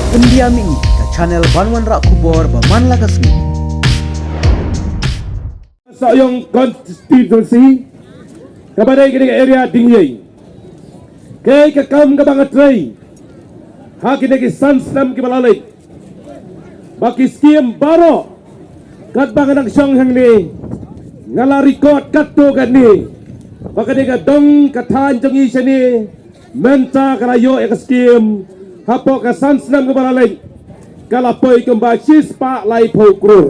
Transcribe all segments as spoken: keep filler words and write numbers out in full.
Pyndiam ïa ngi ka channel ban wanrah khubor ba man la ka sngi. Sohiong constituency, kaba dei kane ka area Diengïei. Kaei ka kam kaba nga trei ha kine ki san snem kiba la leit, ba ki skim baroh katba nga dang shong hangne, nga la record katto katne ba kane ka dong ka thaiñ jong ngi shane mynta ka la ïoh ïa ka skim hapoh ka san snem kaba la leit, ka la poi kumba shispah laiphew klur.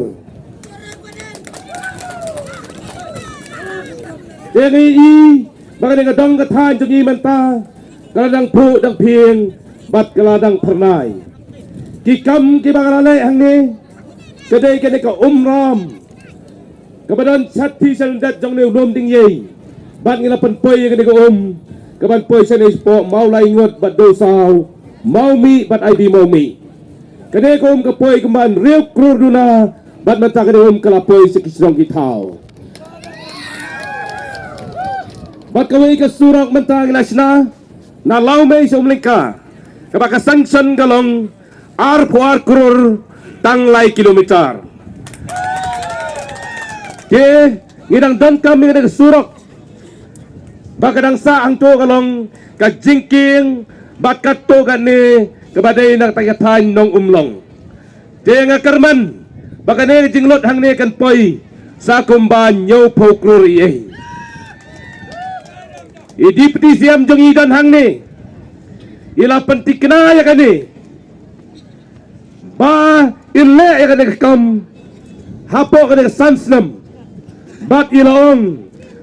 Te ngi i ba kane ka dong ka thaiñ jong ngi mynta ka la dang phuh dang phieng bad ka la dang phyrnai. Ki kam kiba ka la leh hangne ka dei kane ka umram kaba don shatei sha lyndet jong une u lum Diengïei. Bad ngi la pynpoi ïa kane ka um kaban poi shane shapoh Mawlaingut bad Dewsaw, Mawmih bad Aidi Mawmih. Kane ka um ka poi kumba hynriew klur duna bad mynta kane ka um ka la poi sha ki shnong ki thaw. Bad kawei ka surok mynta ngi la shna na Lawmei sha Umlyngka kaba ka sanction ka long arphew ar klur tang lai kilometer. Te ngi dang donkam ïa kane ka surok ba ka dang sah hangto ka long ka jingkieng bad katto katne kaba dei na kata ka thaiñ Nongumlong. Te nga kyrmen ba kane ka jinglut hangne kan poi sa kumba hynñiewphew klur eiei. I Deputy C M jong ngi don hangne, i la pynthikna ïa kane ba in leh ïa kane ka kam hapoh kane ka san snem. Bad i la ong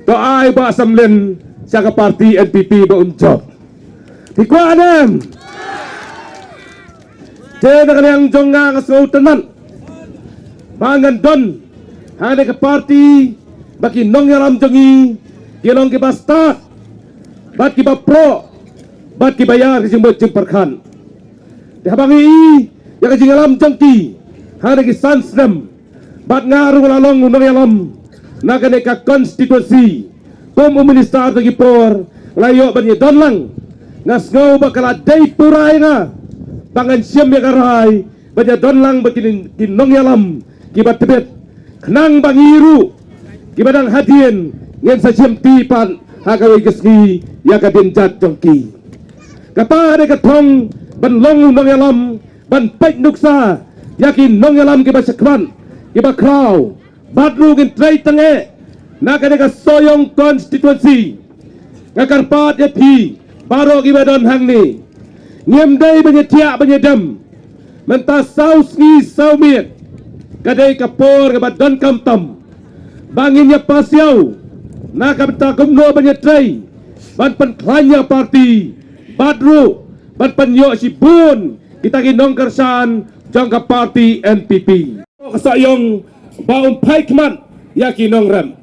to ai Bah Samlin sha ka party N P P ba un jop. Phi kwah ne em? Te na ka liang jong nga nga sngewtynnat ba ngan don ha kane ka party ba ki nongïalam jong ngi ki long kiba stad bad kiba proh bad kiba ïar ka jingmut jingpyrkhat. Te haba ngi i ïa ka jingïalam jong ki ha kine ki san snem, bad nga ruh nga la long u nongïalam na kane ka constituency kum u minister da ki por, nga la ïoh ban ïadon lang. Nga sngew ba ka la dei pura ïa nga ba ngan shim ïa ka rai ban ïadon lang bad ki, ki nongïalam kiba tbit, khnang ba ngi ruh kiba dang hadien ngin sa shimti pat ha kawei ka sngi ïa ka dienjat jong ki. Kata ka dei ka thong ban long u nongïalam, ban peit nuksa ïa ki nongïalam kiba shakhmat, kiba khraw, bad ruh ngin trei tang eh na kane ka Sohiong constituency. Nga kyrpad ïa phi baroh kiba don hangne, ngim dei ban ïa thiah ban ïa dem. Mynta saw sngi saw miet ka dei ka por kaba donkam tam ba ngin ïa pasiaw na ka bynta kumno ban ïa trei ban pynkhlaiñ ïa ka party bad ruh ban pynïoh shibun kita ki nongkyrshan jong ka party N P P. Ka Sohiong ba um phai khmat ïa ki nongrep.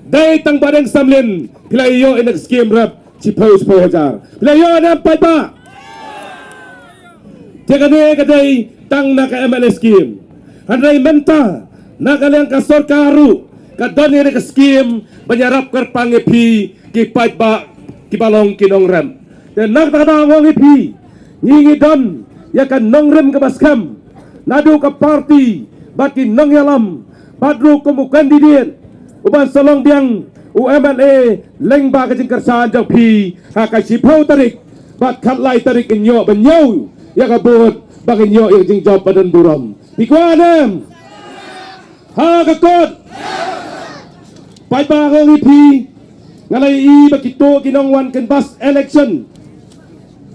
Dei tang ba dang samlin phi la ïoh ïa ka skim rep shiphew shiphew hajar. Phi la ïoh ne em paidbah? Te kane ka dei tang na ka M L A skim. Hynrei mynta na ka liang ka sorkar ruh ka don ïa ka skim ban ïarap kyrpang ïa phi ki paidbah kiba long ki nongrep. Te na kata ka daw nga ong ïa phi, ngi ngi don ïa ka nongrim kaba skhem naduh ka party bad ki nongïalam bad ruh kum u candidate uban sa long biang u M L A lyngba ka jingkyrshan jong phi ha ka shiphew tarik bad khatlai tarik ngin ïoh ban ñiew ïa ka vote ba ngin ïoh ïa ka jingjop ba don burom. Phi kwah ne em? Ha ka kot. Paidbah, nga ong ïa phi, nga la ïohi ba kito ki nongwan canvass election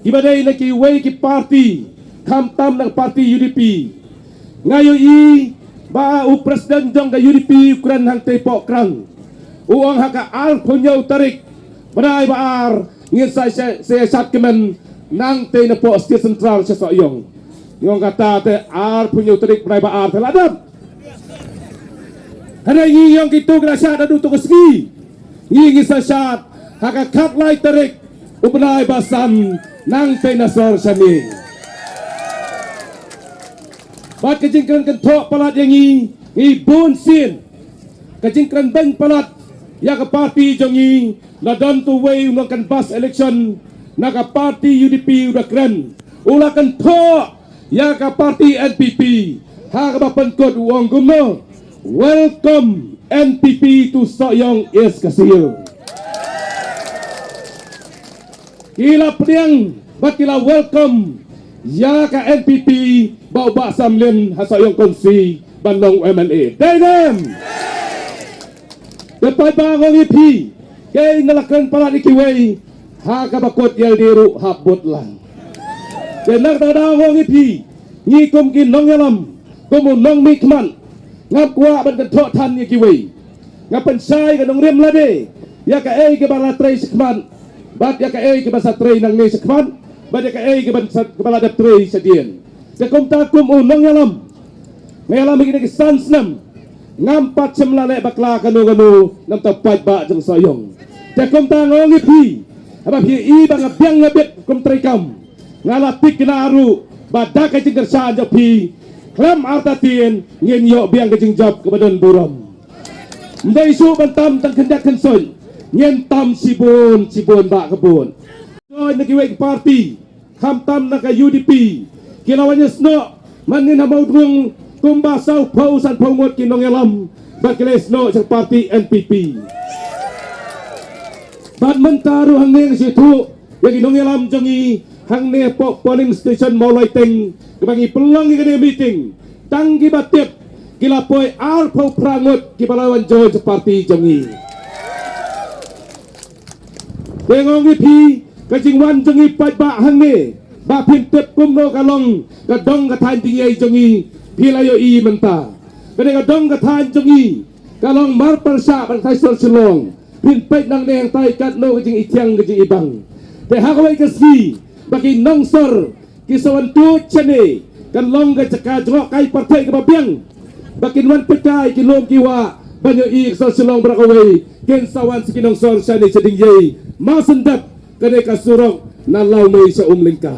kiba dei na kiwei ki party, khamtam na ka party U D P. Nga ïohi ba u president jong ka U D P u kren hangtei poh Krang, u ong ha ka arphew hynñiew tarik bnai ba ar ngin sa, sa, sa ïa shad kmen nangtei na poh State Central sha Sohiong. Nga ong kata te arphew hynñiew tarik bnai ba ar te la dep. Hynrei ngi ïong kito ki la shad haduh tu ka sngi. Ngi ngi sa shad ha ka khatlai tarik u bnai ba san nangtei na sor shane. Bad ka jingkren kynthoh palat ïa ngi, ngi bun sien. Ka jingkren beiñ palat ïa ka party jong ngi, la don tu wei u nong canvass election na ka party U D P u da kren. U la kynthoh ïa ka parti N P P, ha kaba pynkut u ong kumno: Welcome N P P to Sohiong East Khasi Hills. Ki la pdiang bad ki la welcome ïa ka N P P ba u Bah Samlin ha Sohiong Constituency ban long M L A. Dei ne em? Te paidbah, nga ong ïa phi, kaei nga la kren palat ïa kiwei, ha kaba kut ïalade ruh hap bud lang. Te na kata ka daw nga ong ïa phi, ngi kum ki nongïalam, kum u nongmihkhmat, ngam kwah ban kynthoh than ïa kiwei. Nga pynshai ka nongrim lade ïa kaei kaba la trei shakhmat bad ïa kaei kaba sa trei nangne shakhmat bad ïa kaei kaba sa, kaba la dep trei shadien. Te kumta kum u nongïalam, nga ïalam ha kine ki san snem, ngam pat shym la leh bakla kano kano na ka bynta paidbah jong Sohiong. Te kumta nga ong ïa phi, haba phi ïohi ba nga biang nga bit kum treikam, nga la thikna ruh ba da ka jingkyrshan jong phi, khlem artatien ngin ïoh biang ka jingjop kaba don burom. Ym dei shuh ban tam tang khyndiat khynsoit, ngin tam shibun shibun bah ka bun. Join na kiwei ki parti, khamtam na ka U D P, ki la wan ïasnoh mynnin ha Mawdrong kumba sawphew sanphew ngut ki nongïalam ba ki la ïasnoh sha ka parti N P P. Bad mynta ruh hangne nga sngewthuh ïa ki nongïalam jong ngi hangne hapoh polling station Mawlaiteng, kaba ngi pynlong ïa kane ka meeting, tang kiba tip ki la poi arphew phra ngut kiba la wan join sha ka parti jong ngi. Te nga ong ïa phi, ka jingwan jong ngi paidbah hangne, ba phin tip kumno ka long ka dong ka thaiñ dieng ïai jong ngi, phi la ïohi mynta. Kane ka dong ka thaiñ jong ngi ka long marpyrshah bad ka thaiñ sor Shillong. Phin peit nangne hangtai katno ka jingithiang ka jingibang. Te ha kawei ka sngi ba ki nongsor ki sa wan tuid shane, kan long ka jaka jngohkai pyrthei kaba biang. Ba kin wan pyrthei ki lum ki wah ban ïohi ka sor Shillong baroh kawei, kin sa wan sa ki nongsor shane sha Diengiei. Mawsynrut, kane ka surok na Lawmei sha Umlyngka.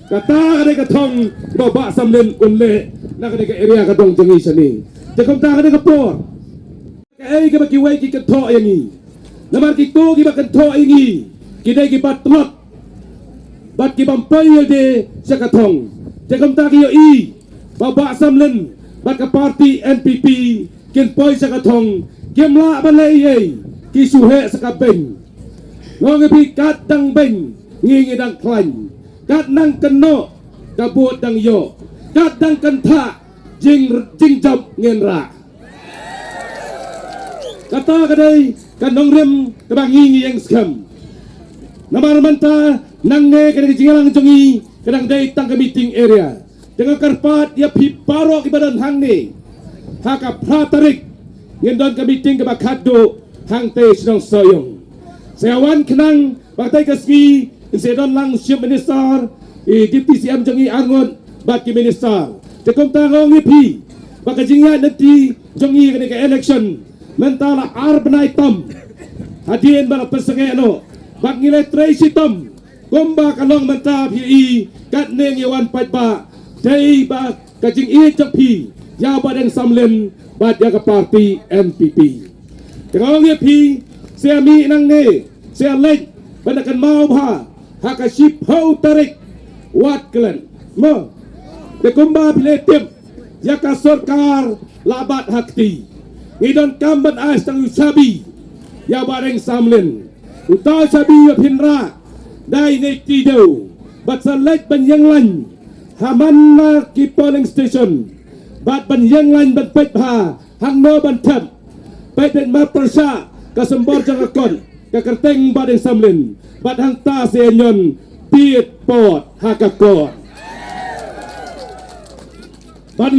Kata kane ka thong ba u Bah Samlin un leh na kane ka area ka dong jong ngi shane. Te kumta kane ka por, kaei kaba kiwei ki kynthoh ïa ngi? Namar kito kiba kynthoh ïa ngi ki dei kiba tlot bad kiba ym poi ïalade sha ka thong. Te kumta ki ïohi ba u Bah Samlin bad ka parti N P P kin poi sha ka thong, kim lah ban leh ei ei, ki shu heh sha ka beiñ. Nga ong ïa phi, kat dang beiñ ngi, ngi dang khlaiñ, kat dang kynnoh ka bud dang ïoh, kat dang kynthah jing, jingjop ngin rah. Kata ka dei ka nongrim kaba ngi, ngi ïeng skhem. Namar mynta nangne kane ka jingïalang jong ngi ka dang dei tang ka meeting area. Te nga kyrpad ïa phi baroh kiba don hangne, ha ka phra tarik ngin don ka meeting kaba khatduh hangtei shnong Sohiong. Sa ïa wan khnang ba katei ka sngi ngin sa ïa don lang u Chief Minister, i Deputy C M jong ngi arngut bad ki minister. Te kumta nga ong ïa phi ba ka jingïaid lynti jong ngi kane ka election mynta la ar bnai tam hadien ba la pynsangeh noh, bad ngi la trei shitom. Kumba ka long mynta phi ïohi, katne ngi wan paidbah, dei ba ka jingïeit jong phi ïa u Bah Deng Samlin bad ïa ka parti N P P. Te nga ong ïa phi, sa ïa mih nangne, sa ïa leit ban da kynmaw bha ha ka shiphew tarik, wat klet mo. Te kumba phi la tip, ïa ka sorkar la bat ha kti. Ngi donkam ban ai tang u shabi ïa u Bah Deng Samlin. Uta u shabi ba phin rah, dei ne kti dew, bad sa leit ban ïeng lain ha man la ki polling station, bad ban ïeng lain ban peit bha hangno ban thep. Peit, peit marpyrshah ka symbol jong ka kot, ka kyrteng Bah Deng Samlin, bad hangta sa ïa ñion piet pot ha ka kot. Bad